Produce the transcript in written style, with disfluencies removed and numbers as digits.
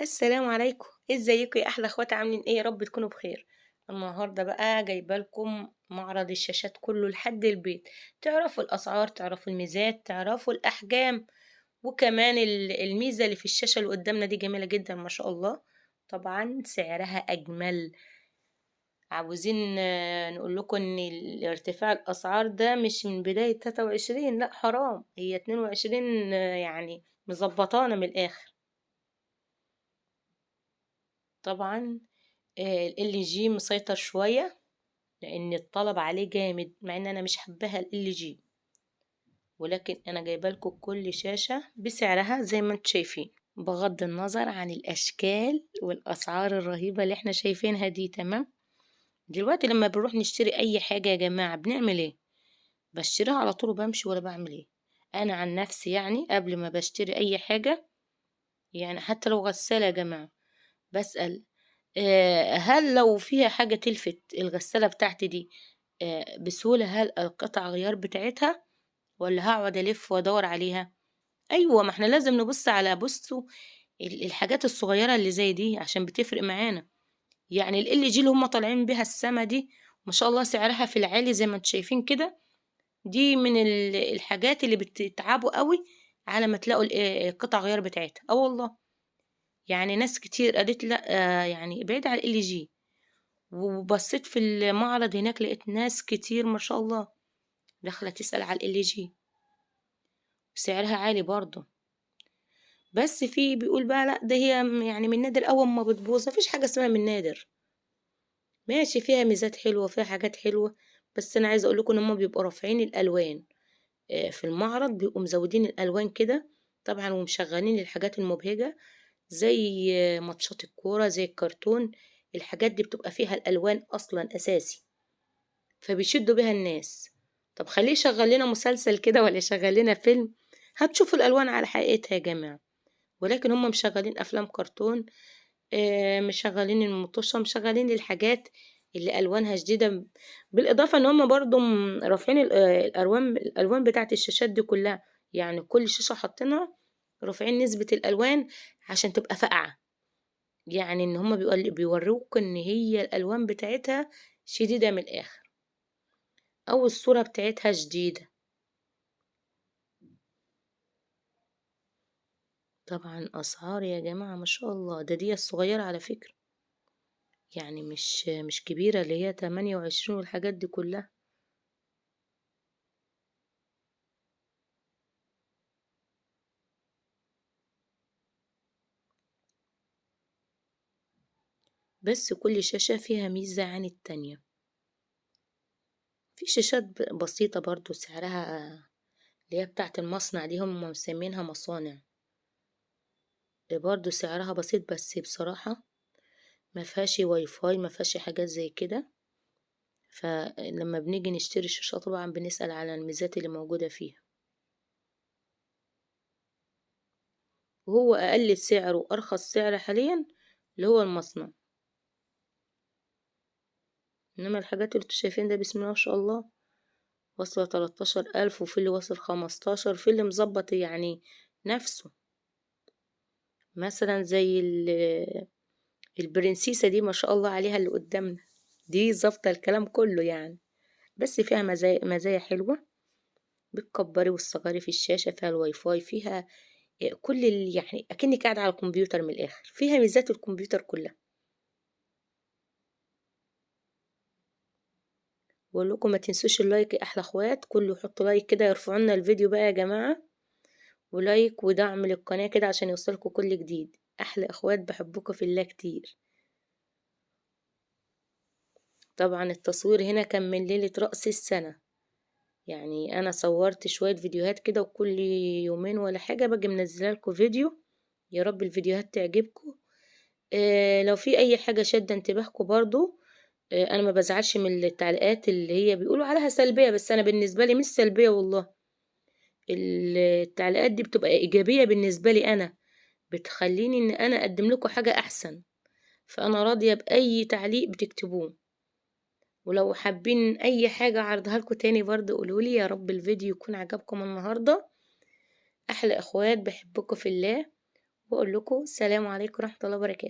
السلام عليكم، ازيكم يا احلى اخوات؟ عاملين ايه؟ يا رب تكونوا بخير. النهارده بقى جايبه لكم معرض الشاشات كله لحد البيت، تعرفوا الاسعار، تعرفوا الميزات، تعرفوا الاحجام، وكمان الميزة اللي في الشاشة اللي قدامنا دي جميلة جدا ما شاء الله، طبعا سعرها اجمل. عاوزين نقول لكم ان ارتفاع الاسعار ده مش من بداية 23، لا حرام، هي 22، يعني مظبطانا من الاخر. طبعا ال جي مسيطر شوية لان الطلب عليه جامد، مع ان انا مش حباها ال جي، ولكن انا جايبه لكم كل شاشة بسعرها زي ما انتم شايفين، بغض النظر عن الاشكال والاسعار الرهيبة اللي احنا شايفينها دي. تمام. دلوقتي لما بنروح نشتري اي حاجة يا جماعة بنعمل ايه؟ بشتريها على طول وبمشي ولا بعمل ايه؟ انا عن نفسي يعني قبل ما بشتري اي حاجة، يعني حتى لو غسالة يا جماعة، بسأل هل لو فيها حاجة تلفت الغسالة بتاعتي دي بسهولة، هل القطع غيار بتاعتها ولا هقعد ألف وأدور عليها؟ أيوة، ما احنا لازم نبص على بصوا الحاجات الصغيرة اللي زي دي عشان بتفرق معانا. يعني ال جي اللي هم طالعين بيها السما دي ما شاء الله سعرها في العالي زي ما انتم شايفين كده، دي من الحاجات اللي بتتعبوا قوي على ما تلاقوا القطع غيار بتاعتها. والله يعني ناس كتير قالت لا، يعني بعيد على ال جي، وبصيت في المعرض هناك لقيت ناس كتير ما شاء الله داخله تسأل على ال جي، سعرها عالي برضو. بس في بيقول بقى لا ده هي يعني من نادر اول ما بتبوظ، مفيش حاجة اسمها من نادر، ماشي فيها ميزات حلوة فيها حاجات حلوة، بس انا عايزه اقول لكم ان هم بيبقوا رافعين الالوان، في المعرض بيبقوا مزودين الالوان كده طبعا، ومشغلين الحاجات المبهجه زي ماتشات الكورة زي الكرتون، الحاجات دي بتبقى فيها الالوان اصلا اساسي، فبيشدوا بيها الناس. طب خليه يشغل لنا مسلسل كده ولا يشغل لنا فيلم، هتشوفوا الالوان على حقيقتها يا جماعة. ولكن هم مشغلين افلام كرتون، مشغلين المطوشه، مشغلين الحاجات اللي الوانها شديدة، بالاضافة ان هم برضو رافعين الالوان بتاعت الشاشات دي كلها، يعني كل شاشة حاطينها رافعين نسبه الالوان عشان تبقى فاقعه، يعني ان هم بيوروك ان هي الالوان بتاعتها شديدة من الاخر، او الصورة بتاعتها شديدة. طبعا اسعار يا جماعة ما شاء الله، ده دي الصغيرة على فكرة، يعني مش كبيرة، اللي هي 28 والحاجات دي كلها. بس كل شاشة فيها ميزة عن التانية. في شاشات بسيطة برضو سعرها اللي هي بتاعت المصنع دي، هم مسمينها مصانع، برضو سعرها بسيط، بس بصراحة ما فيهاش واي فاي، ما فيهاش حاجات زي كده. فلما بنيجي نشتري الشاشة طبعا بنسأل على الميزات اللي موجودة فيها. وهو أقل سعر وأرخص سعر حاليا اللي هو المصنع، إنما الحاجات اللي انتوا شايفين ده بسم الله ما شاء الله واصلة 13,000، وفي اللي واصل 15، في اللي مظبط يعني نفسه، مثلا زي البرنسيسة دي ما شاء الله عليها اللي قدامنا دي، ظابطة الكلام كله يعني، بس فيها مزايا حلوة، بتكبري وتصغري في الشاشة، فيها الواي فاي، فيها كل يعني أكنك قاعدة على الكمبيوتر من الآخر، فيها ميزات الكمبيوتر كلها. بقول لكم ما تنسوش ال like يا احلى اخوات، كله يحط like كده، يرفعوا لنا الفيديو بقى يا جماعة، و like ودعم للقناة كده عشان يوصلكم كل جديد. احلى اخوات، بحبكم في الله كتير. طبعا التصوير هنا كان من ليلة رأس السنة، يعني انا صورت شوية فيديوهات كده، وكل يومين ولا حاجة باجي منزله لكم فيديو، يا رب الفيديوهات تعجبكم. لو في اي حاجة شادة انتباهكم برضو، انا ما بزعلش من التعليقات اللي هي بيقولوا عليها سلبية، بس انا بالنسبة لي مش سلبية والله، التعليقات دي بتبقى ايجابية بالنسبة لي انا، بتخليني ان انا اقدم لكم حاجة احسن، فانا راضية باي تعليق بتكتبوه. ولو حابين اي حاجة اعرضها لكم تاني برضو قولولي. يا رب الفيديو يكون عجبكم النهاردة. احلى اخوات، بحبكم في الله، بقول لكم السلام عليكم ورحمة الله وبركاته.